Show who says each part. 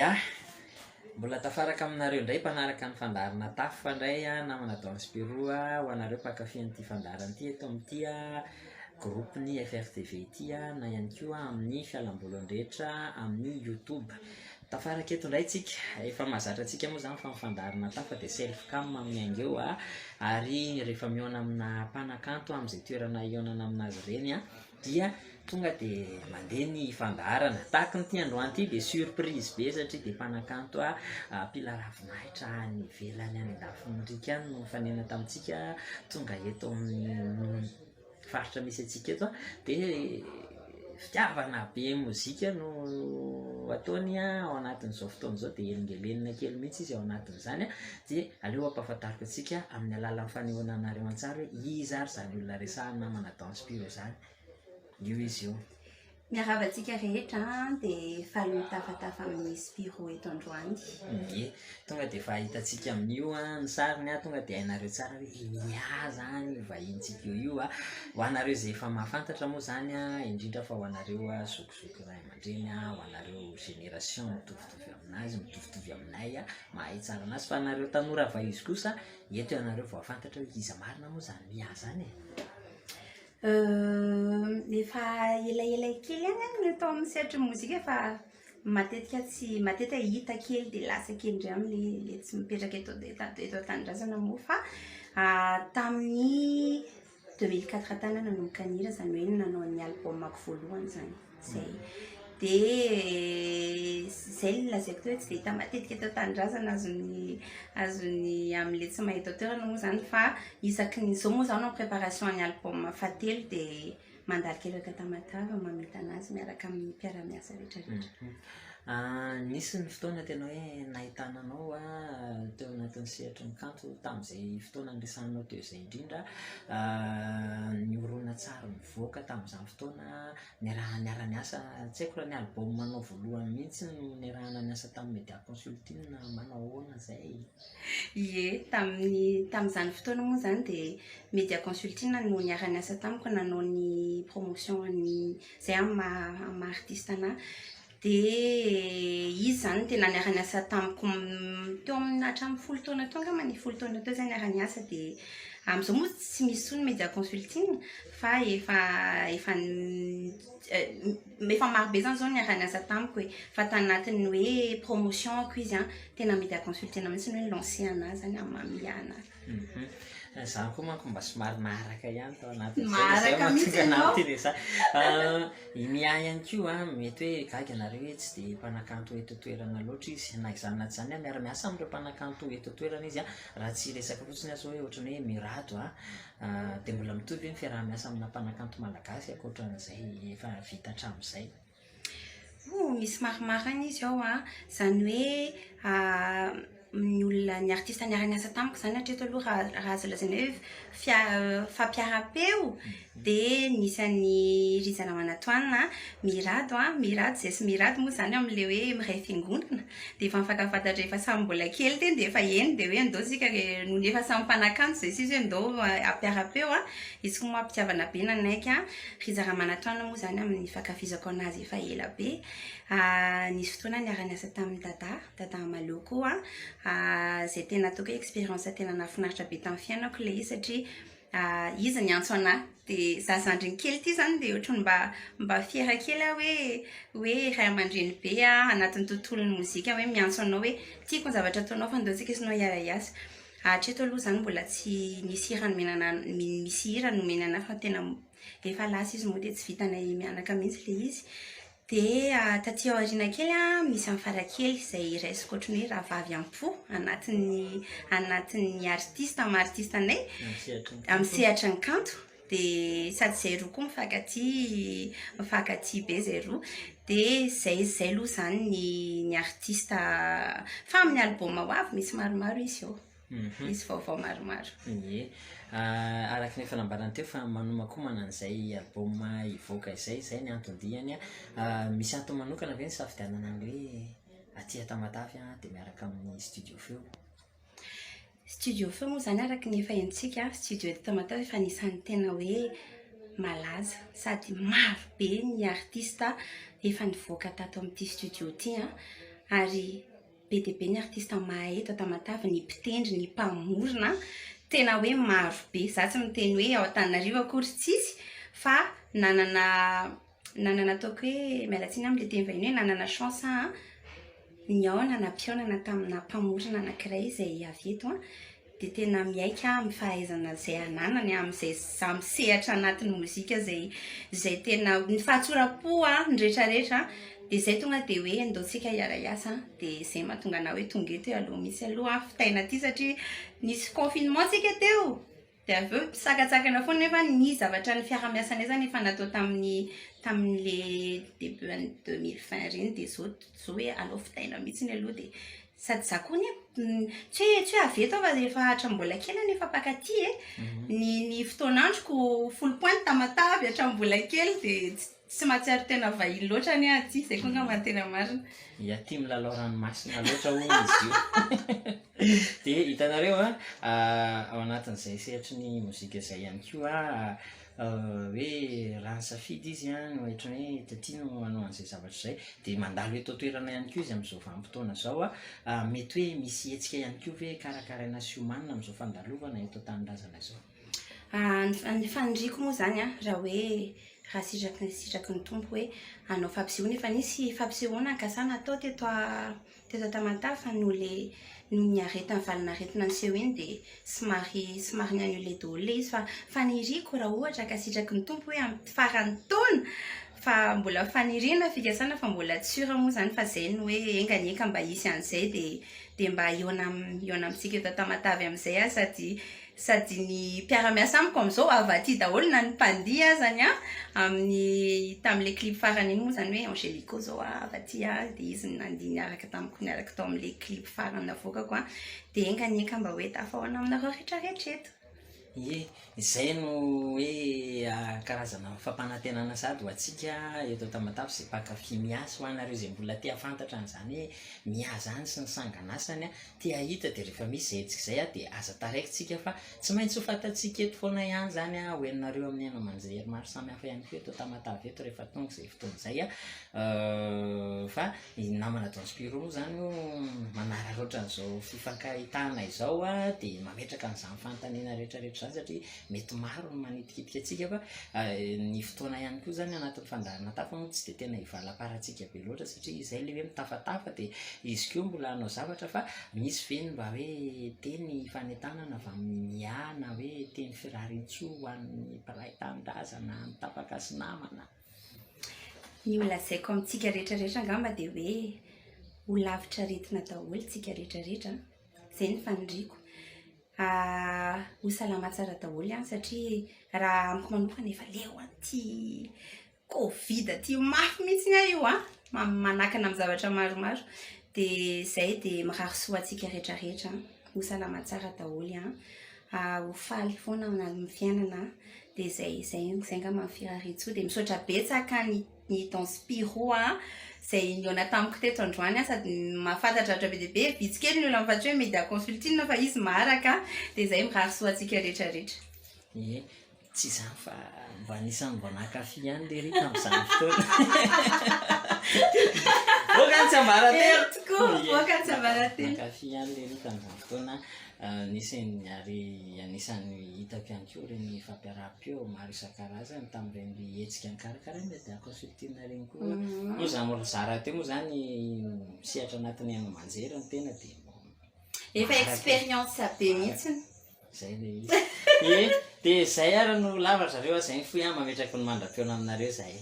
Speaker 1: Ya, mbola tafaraka aminareo indray mpanaraka ny fandaharana taf indray a, namana Don Spirou a, ho anareo mpankafy an'ity fandaharana ity eto amin'ity a groupe ny FRTV ity a, na ihany koa amin'ny fialamboliny rehetra amin'ny youtube. Tafaraka eto indray tsika, efa mahazatra antsika moa izany fa ny fandaharana taf dia self cam miainga eo a, ary rehefa mihaona amina mpanakanto amin'izay toerana hihaonana aminazy ireny a, dia tonga dia mandeha ny fandaharana. Tahaka an'ity androany ity dia surprise be satria dia mpanakanto mpila ravinahitra any ivelany any andafin'ny riaka any no nifanena tamintsika tonga eto amin'ny faritra misy antsika eto dia fitiavana be mozika no ataony ao anatin'izao fotoana izao dia helingelenina kely mihitsy izy ao anatin'izany dia aleo ampahafantariko antsika amin'ny alalan'ny fanehoana anareo an-tsary hoe iza ary izany olona resahana namana Danse Pure izany. Io izy io.
Speaker 2: Miarahaba antsika rehetra an, dia faly mitafatafa amin'i Spiro eto androany.
Speaker 1: Ie, tonga dia efa hitantsika amin'io an, ny sariny an, tonga dia hainareo tsara hoe i Mia izany io vahinintsika io io an. Ho anareo izay efa mahafantatra moa izany an, indrindra fa ho anareo zokizoky ray aman-dreny an, ho anareo génération mitovitovy aminazy, mitovitovy aminay an, mahay tsara anazy, fa anareo tanora vaizy kosa, eto ianareo vao hahafantatra hoe iza marina moa izany Mia izany e.
Speaker 2: Efa elaela kely ihany aho no tao amin'ny sehatry ny mozika fa matetika tsy matetika hita kely dia lasa kely indray amin'ilay ilay tsy mipetraka eto eto an-tanindrazana moa fa tamin'ny 2004 tany aho nanomboka nihira izany hoe nanao ny album-ko voalohany izany. Zay. Dia zay no lazaiko teo hoe tsy dia hita matetika eto an-tanindrazana azon'ny azon'ny amin'ilay tsy mahay eto an-toerana moa izany fa isaky ny izao moa izaho no en préparation ny album fahatelo dia mandalo kely eto Tamatave mamita an'azy miaraka amin'ny mpiara-miasa rehetra rehetra.
Speaker 1: Nisy ny fotoana tena hoe nahitana anao teo anatin'ny sehatry ny kanto tamin'izay fotoana niresahanao teo izay indrindra, ny horonantsary nivoaka tamin'izany fotoana niaraha niara-niasa, tsy haiko raha ny album-nao voalohany mihitsy no niarahana niasa tamin'ny Media Consulting na manao ahoana izay?
Speaker 2: Ie, tamin'ny tamin'izany fotoana moa izany dia Media Consulting no niara-niasa tamiko nanao ny promotion an'ny izay amin'ny maha amin'ny maha artiste anahy. Dia izy izany tena niara-niasa tamiko teo amin'ny hatramin'ny folo taona teo angambany, folo taona teo izay niara-niasa dia amin'izao moa tsy misy intsony Media Consulting fa efa efa efa maro be izany izao niara-niasa tamiko e, fa tanatin'ny hoe promotion-ko izy an, tena Media Consulting mihitsy no hoe ni-lancer anahy izany amin'ny maha Mia anahy.
Speaker 1: Izaho koa manko mba somary naharaka ihany tao anatin'izay dia
Speaker 2: Maharaka
Speaker 1: izay no
Speaker 2: mihitsy
Speaker 1: mahatonga anahy
Speaker 2: ianao.
Speaker 1: miteny an'izany. I Mia ihany koa an, mety hoe gaga ianareo hoe tsy dia mpanakanto eto an-toerana loatra izy, na izany na tsy izany an, miara-miasa amin'ireo mpanakanto eto an-toerana izy an, raha tsy hiresaka fotsiny aza hoe ohatran'ny hoe Mirado an, dia mbola mitohy ve ny fiaraha-miasa amina mpanakanto malagasy ankoatran'izay efa vita hatramin'izay?
Speaker 2: Oh, misy maromaro ihany izy ao an, izany hoe ny olona, ny artiste niara-niasa tamiko izany hatreto aloha raha raha azo lazaina hoe fia- fampiaram-peo dia nisy an'i Rija Ramanantoanina, Mirado an, Mirado izay sy Mirado moa izany amin'ilay hoe miray fiangonana dia efa nifankafantatra efa samy mbola kely teny dia efa eny dia hoe andao isika re nony efa samy mpanakanto izay sy izy hoe ndao hampiaram-peo an, izy koa moa am-pitiavana be nanaiky an. Rija Ramanantoanina moa izany amin'ny fankafizako anazy efa ela be. Nisy fotoana niara-niasa tamin'i Dada, Dada Mahaleo koa, izay tena ataoko hoe expérience tena nahafinaritra be tamin'ny fiainako ilay izy satria izy niantso anahy dia za zandriny kely ity izany dia ohatran'ny mba mba fière kely aho hoe hoe ray aman-dreny be aho anatin'ny tontolon'ny mozika hoe miantso anao hoe tiako ny zavatra ataonao fa ndao tsika isinao hiara-hiasa. Hatreto aloha izany mbola tsy nisy hira nomena ana, misy hira nomena ana fa tena efa lasa izy moa dia tsy vitanay mianaka mihitsy ilay izy. Dia taty aoriana kely an, misy an'i Farakely izay raisiko ohatran'ny hoe rahavavy am-po anatin'ny anatin'ny artista amin'ny maha artista anay, amin'ny sehatry ny kanto. Dia sady izay roa koa mifankatia, mifankatia be izay roa. Dia izay izay aloha izany ny ny artista fa amin'ny album ho avy misy maromaro izy eo. Misy vaovao maromaro.
Speaker 1: Ie. Araka ny efa nambarany teo fa manomankomana an'izay album hivoaka izay, izay ny anton-diany. Misy antony manokana ve nisafidianana ny hoe aty Tamatave dia miaraka amin'ny studio feo?
Speaker 2: Studio feo moa izany araka ny efa henontsika, studio eto Tamatave efa anisan'ny tena hoe malaza sady maro be ny artista efa nivoaka tato amin'ity studio ity an. Ary be dia be ny artista mahay eto Tamatave, ny mpitendry, ny mpamorona, tena hoe maro be. Za tsy miteny hoe ao Antananarivo akory tsisy fa nanana nanana ataoko hoe miala tsiny amin'ilay teny vahiny hoe nanana chance aho an, nihaona nampihaonana tamina mpamorona anankiray izay avy eto an, dia tena miaiky aho amin'ny fahaizana izay ananany, amin'izay za misehatra anatin'ny mozika izay izay tena ny fahatsoram-po an, ny rehetrarehetra dia izay tonga dia hoe ndao tsika hiara-hiasa dia izay mahatonga anah hoe tonga eto hoe aleo mihitsy aloha aho vitaina aty satria nisy confinement tsika teo dia avy eo misakantsakana foana nefa ny zavatra ny fiarahamiasanay zany efa natao tamin'ny tamin'le début an'ny 2020 ireny dia zao zao hoe aleo vitaina mihitsy aloha dia Sady za koa anie tsy hoe tsy hoe avy eto aho fa efa hatramin'ny mbola kely anie efa mpankaty e. Ny ny fotoan'androko foulpointe Tamatave hatramin'ny mbola kely dia tsy mahatsiaro tena vahiny loatra anie aho aty, zay koa angamba no tena marina.
Speaker 1: Ia tia milalao ranomasina loatra hono izy io. Dia hitanareo an, ao anatin'izay sehatry ny mozika izay ihany koa hoe raha nisafidy izy an, ny ohatran'ny hoe taty no hanao an'izay zavatra izay, dia mandalo eto an-toerana ihany koa izy amin'izao vanim-potoana izao an, mety hoe misy hetsika ihany koa ve karakaraina sy omanina amin'izao fandalovana eto an-tanindrazana izao?
Speaker 2: Ny faniriako moa izany an, raha hoe raha sitraky sitraky ny Tompo hoe hanao fampisehoana, efa nisy fampisehoana nikasana hatao teto teto Tamatave fa noho le noho ny aretina valin'aretina niseho iny dia somary somary ni-annuler daholo ilay izy fa faniriako raha ohatra ka sitraky ny Tompo hoe amin'ny faran'ny taona fa mbola faniriana fikasana fa mbola tsy sûr moa izany fa izay no hoe enga anie ka mba hisy an'izay dia dia mba hihaona hihaona amintsika eto Tamatave amin'izay aho sady Sady ny mpiara-miasa amiko amin'izao avy aty daholo na ny mpandihy azany an, amin'ny tamin'ilay clip farany iny moa izany hoe Angelico izao avy aty an, dia izy no nandihy niaraka tamiko niaraka tao amin'ilay clip farany navoakako an, dia enga anie ka mba hoe tafahaona aminareo rehetrarehetra eto.
Speaker 1: Ie, izay no hoe karazana fampanantenana sahady ho antsika eto Tamatave izay mpankafy Miah sy ho anareo izay mbola te hahafantatra an'izany hoe Miah izany sy ny sangan'asany an, te hahita dia rehefa misy izay hetsika izay dia aza taraiky tsika fa tsy maintsy ho fantatsika eto foana ihany izany ho henonareo amin'ny haino aman-jery maro samihafa ihany koa eto Tamatave eto rehefa tonga izay fotoana izay fa ny namana Don Spiro moa izany manararaotra an'izao fifankahitana izao dia mametraka an'izany fanontaniana rehetra rehetra izany satria mety maro ny manitikitika antsika fa ny fotoana ihany koa izany anatin'ny fandaharana tafa moa tsy dia tena hivalaparantsika be loatra satria izay ilay hoe mitafatafa dia izy koa mbola hanao zavatra fa misy ve ny mba hoe teny fanentanana avy amin'ny Mia na hoe teny firariantsoa ho an'ny mpiray tanindrazana mitapaka sy namana?
Speaker 2: Ny ho lazaiko amintsika rehetra rehetra angamba dia hoe ho lavitra aretina daholo tsika rehetra rehetra, izay ny faniriako. Ho salama tsara daholo an, satria raha amiko manokana efa leo an'ity covid ity mafy mihitsy aho io an, manakana amin'ny zavatra maromaro, dia izay dia mirary soa antsika rehetra rehetra an, ho salama tsara daholo an, ho faly foana amin'ny fiainana, dia izay izay izay angamba ny firariantsoa, dia misaotra betsaka ny ny Don Spiro a, izay nihaona tamiko teto androany a, sady mahafantatra zavatra be dia be, vitsy kely ny olona mahafantatra hoe Media Consulting fa izy maharaka, dia izay mirary soa antsika rehetra rehetra.
Speaker 1: Ie, tsy izany fa mba anisan'ny mba nankafy ihany lery tamin'izany fotoana. Voaka ny tsiambaratelo!
Speaker 2: Eny tokoa, voaka ny tsiambaratelo.
Speaker 1: Nankafy ihany lery tamin'izany fotoana. Anisan'ny ary anisan'ny hitako ihany koa ireny fampiaraham-peo maro isan-karazany tamin'ireny hetsika nikarakarain'ny Media Consulting ireny koa. Moa izany ry zara teo moa izany misehatra anatin'ny haino aman-jery ny tena dia
Speaker 2: Efa expérience be mihitsy.
Speaker 1: Izay ilay izy. Ie, dia izay ary no lava ry zareo a, izay ny fohy a, mametraka ny mandra-pihaona aminareo izahay.